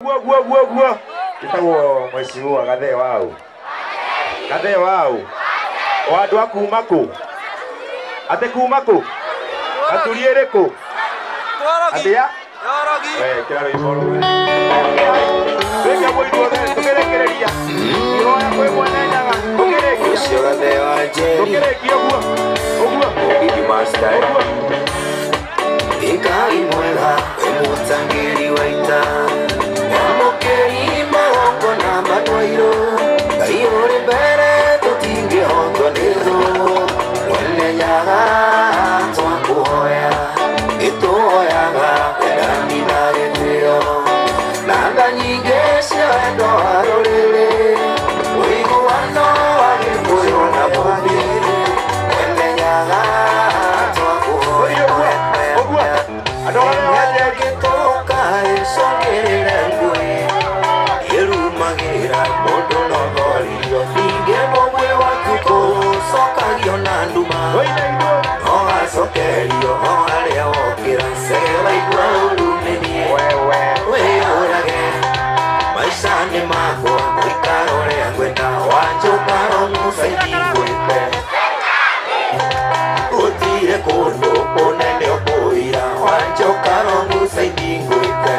Guo guo guo guo. Gĩtagwo mheshimiwa Gathee wau. Gathee wau. Wa andũ a kuma kũ? Atĩ kuma kũ? Gaturi ĩrĩkũ? Atĩa? We, kĩra rwĩmbo rũu. Twĩke ũguo ithuothe tũkĩrĩkĩrĩria. Ihoya kwĩ Mwene Nyaga tũkĩrĩkia. Ũcio Gathee wa Njeri. Tũkĩrĩkia ũguo. Ũguo. Mũgithi Master. Ũguo. Ngai mwega, wĩ mũtangĩri wa ita, mwamũkĩri magongona matwairwo. Ngai ũrĩ mbere, tũtingĩhotwo nĩ thũ. Mwene Nyaga, twakũhoya, nĩtũhoyaga wendani na gĩtĩo, na tha nyingĩ cia wendo wa rũrĩrĩ, ũiguano wa Gĩkũyũ na Mũmbi. Mwene Nyaga, twakũhoya. Ũguo. Ũguo. Andũ a Gathee wa Njeri. Gĩtũka ĩcũngĩrĩre ngũĩ, ĩrumagĩra mũndũ nothorio, ningĩ mũgwĩ waku kũcokagio na nduma, Tũine ithuothe. no acokerio o harĩa wokĩra. Cege waigua ũru nĩ niĩ, Wewe. wĩyũrage. Maica nĩ makwa, gũikara ũrĩa ngwenda. Wanjũkaro mũcaidi ngwĩte, gũtirĩ kũndũ kũnene ũkũira. Wanjũkaro mũcaidi ngwĩte,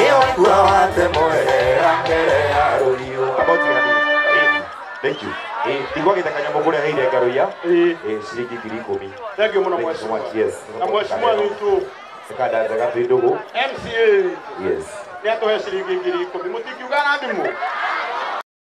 ĩwaigua watemwerera mbere ya rũriũ. About hanini. Thank you. Tigwa gĩthaka nyamũ kũrĩa heire ngaruiya. Ĩĩ. Ciringi 10,000. Thank you mũno. Thank you so mheshimiwa. much. Yes. Na mheshimiwa witũ Ĩkanda njega twĩ ndũgũ. MCA Yes. nĩ atũhe ciringi 10,000. Mũtingiuga na thimũ.